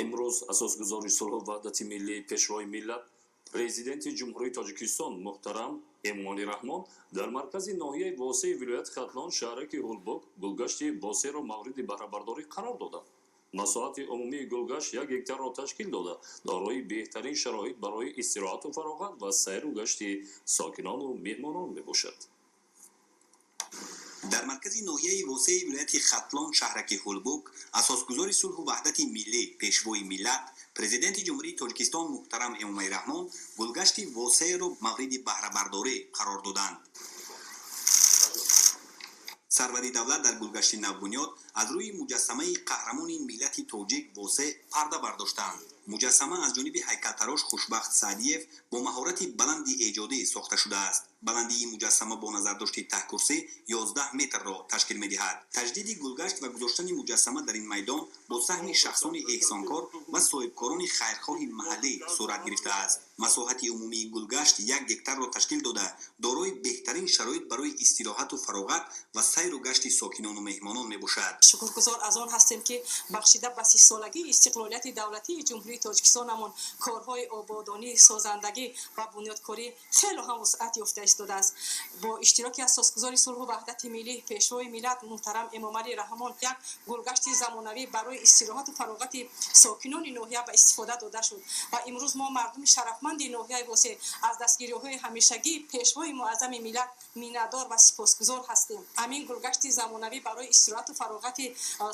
Имрӯз асосгузори сулҳу ваҳдати миллӣ, Пешвои миллат, Президенти Ҷумҳурии Тоҷикистон муҳтарам Эмомалӣ Раҳмон дар маркази ноҳияи Восеи вилояти Хатлон, шаҳраки Ҳулбук, гулгашти Восеъро мавриди баҳрабардорӣ қарор доданд. Масоҳати умумии гулгашт 1 гектарро ташкил дода, дорои беҳтарин шароит барои истироҳату фароғат ва сайру гашти сокинону меҳмонон мебошад. Дар маркази ноҳияи Восеи вилояти Хатлон, шаҳраки Ҳулбук, асосгузори сулҳу ваҳдати миллӣ, Пешвои миллат, Президенти Ҷумҳурии Тоҷикистон муҳтарам Эмомалӣ Раҳмон гулгашти Восеъро мавриди баҳрабардорӣ қарор доданд. Сарвари давлат дар гулгашти навбунёд аз рӯи муҷассамаи қаҳрамони миллати тоҷик Восеъ парда бардоштанд. Муҷассама аз ҷониби ҳайкалтарош Хушбахт Саъдиев бо маҳорати баланди эҷодӣ сохта шудааст. Баландии муҷассама бо назардошти таҳкурсӣ 11 метрро ташкил медиҳад. Таҷдиди гулгашт ва гузоштани муҷассама дар ин майдон бо саҳми шахсони эҳсонкор ва соҳибкорони хайрхоҳи маҳаллӣ сурат гирифтааст. Масоҳати умумии гулгашт 1 гектарро ташкил дода, дорои беҳтарин шароит барои истироҳату фароғат ва сайру гашти сокинону меҳмонон мебошад. Шукргузор аз он ҳастем, ки бахшида ба 30-солагии истиқлолияти давлатии Ҷумҳурии Тоҷикистонамон корҳои ободонӣ, созандагӣ ва бунёдкорӣ хело ҳам вусъат ёфта истодааст. Бо иштироки асосгузори сулҳу ваҳдати миллӣ, Пешвои миллат муҳтарам Эмомалӣ Раҳмон як гулгашти замонавӣ барои истироҳату фароғати сокинони ноҳия ба истифода дода шуд ва имрӯз мо, мардуми шарафманди ноҳияи Восеъ, аз дастгириҳои ҳамешагии Пешвои муаззами миллат миннатдор ва сипосгузор ҳастем. Ҳамин гулгашти замонавӣ барои истироҳату фароғати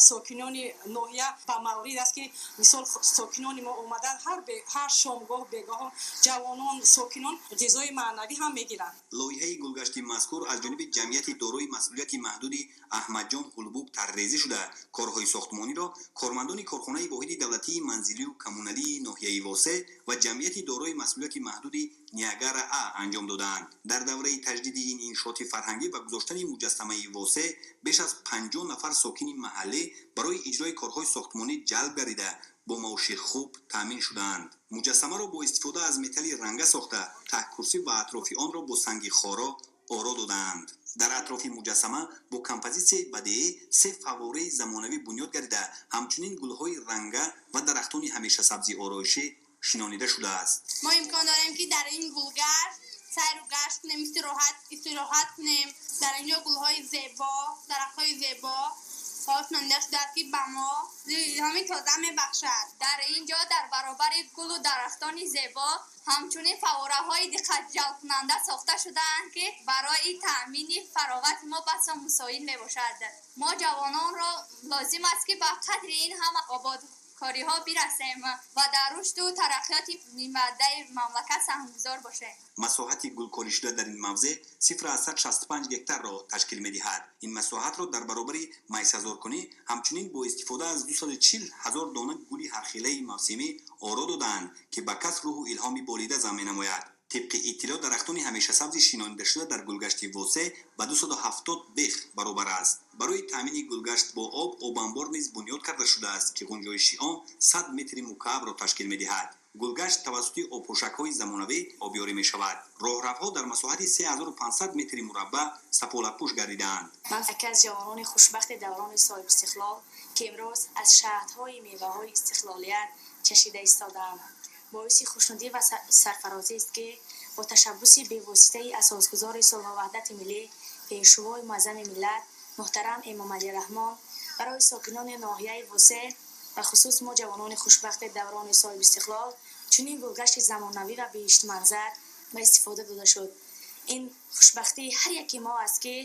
сокинони ноҳия ба маврид аст, ки мисол сокинони мо омадан ҳар шомгоҳ, бегоҳо ҷавонон, сокинон ғизои маънавӣ ҳам мегиранд. Лоиҳаи гулгашти мазкур аз ҷониби ҷамъияти дорои масъулияти маҳдуди «Аҳмадҷон Ҳулбук» тарҳрезӣ шуда, корҳои сохтмониро кормандони корхонаи воҳиди давлатии манзилию коммуналии ноҳияи Восеъ ва ҷамъияти дорои масъулияти маҳдуди «Ниагара А» анҷом додаанд. Дар давраи таҷдиди ин иншооти фарҳангӣ ва гузоштани муҷассамаи Восеъ беш аз 50 нафар сокини маҳаллӣ барои иҷрои корҳои сохтмонӣ ҷалб гардида, бо маоши хуб таъмин шудаанд. Муҷассамаро бо истифода аз металли ранга сохта, таҳкурсӣ ва атрофи онро бо санги хоро оро додаанд. Дар атрофи муҷассама бо композитсияи бадеӣ се фаввораи замонавӣ бунёд гардида, ҳамчунин гулҳои ранга ва дарахтони ҳамешасабзи ороишӣ шинонида шудааст. Мо имкон дорем, ки дар ин гулгашт сайру гашт кунем, истироҳат кунем. Дар инҷо гулҳои зебо, дарахтҳои зебо шинонида шудааст, ки ба мо илҳоми тоза мебахшад. Дар ин ҷо дар баробари гулу дарахтони зебо ҳамчунин фаввораҳои диққатҷалбкунанда сохта шудаанд, ки барои таъмини фароғати мо басо мусоид мебошад. Мо ҷавононро лозим аст, ки ба қадри ин ҳама ободкориҳо бирасем ва дар рушду тараққиёти минбаъдаи мамлакат саҳмгузор бошем. Масоҳати гулкоришуда дар ин мавзеъ 0,65 гектарро ташкил медиҳад. Ин масоҳатро дар баробари майсазоркунӣ ҳамчунин бо истифода аз 240 ҳазор дона гули ҳархелаи мавсимӣ оро додаанд, ки ба кас рӯҳу илҳоми болида зам менамояд. Тибқи иттилоъ, дарахтони ҳамешасабзи шинонидашуда дар гулгашти Восеъ ба 270 бех баробар аст. Барои таъмини гулгашт бо об обанбор низ бунёд карда шудааст, ки ғунҷоиши он 100 метри мукаабро ташкил медиҳад. Гулгашт тавассути обпошакҳои замонавӣ обёрӣ мешавад. Роҳравҳо дар масоҳати 3500 метри мураббаъ сафолатпӯш гардидаанд. Ман яке аз ҷавонони хушбахти даврони соҳибистиқлол, ки имрӯз аз шаҳдҳои меваҳои истиқлолият чашида истодаам. Боиси хушнудӣ ва сарфарозист, ки бо ташаббуси бевоситаи асосгузори сулҳу ваҳдати миллӣ, Пешвои муаззами миллат муҳтарам Эмомалӣ Раҳмон барои сокинони ноҳияи Восеъ ва хусус мо, ҷавонони хушбахти даврони соҳибистиқлол, чунин гулгашти замонавӣ ва биҳиштманзар ба истифода дода шуд. Ин хушбахтии ҳар яки мо аст, ки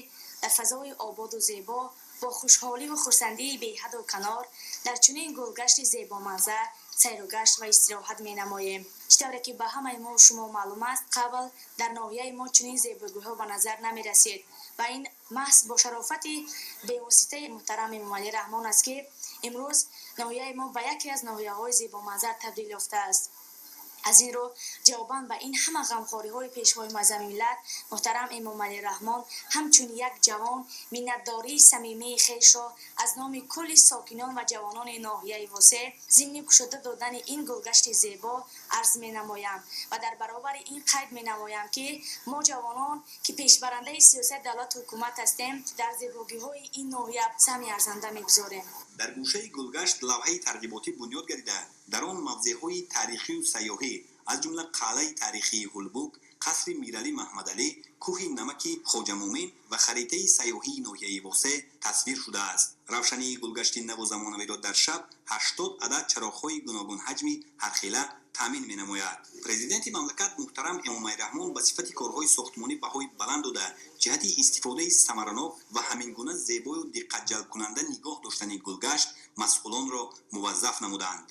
дар фазои ободу зебо, бо хушҳоливу хурсандии беҳаду канор дар чунин гулгашти зебоманзар сайру гашт ва истироҳат менамоем. Чӣ тавре ки ба ҳамаи мо шумо маълум аст, қабл дар ноҳияи мо чунин зебогиҳо ба назар намерасид ва ин маҳз бо шарофати бевоситаи муҳтарам Эмомалӣ Раҳмон аст, ки имрӯз ноҳияи мо ба яке аз ноҳияҳои зебоманзар табдил ёфтааст. Аз ин рӯ, ҷавобан ба ин ҳама ғамхориҳои Пешвои муаззами миллат муҳтарам Эмомалӣ Раҳмон, ҳамчун як ҷавон миннатдории самимии хешро аз номи кулли сокинон ва ҷавонони ноҳияи Восеъ зимни кушода додани ин гулгашти зебо арз менамоям ва дар баробари ин қайд менамоям, ки мо, ҷавонон, ки пешбарандаи сиёсати давлату ҳукумат ҳастем, дар зебогиҳои ин ноҳия саҳми арзанда мегузорем. Дар гӯшаи гулгашт лавҳаи тарғиботӣ бунёд гардида, дар он мавзеъҳои таърихию сайёҳӣ, аз ҷумла қалъаи таърихии Ҳулбук, қасри Миралӣ Маҳмадалӣ, кӯҳи намаки Хоҷамӯмин ва харитаи сайёҳии ноҳияи Восеъ тасвир шудааст. Равшании гулгашти наву замонавиро дар шаб 80 адад чароғҳои гуногунҳаҷми ҳархела таъмин менамояд. Президенти мамлакат муҳтарам Эмомалӣ Раҳмон ба сифати корҳои сохтмонӣ баҳои баланд дода, ҷиҳати истифодаи самаранок ва ҳамин гуна зебою диққатҷалбкунанда нигоҳ доштани гулгашт масъулонро муваззаф намуданд.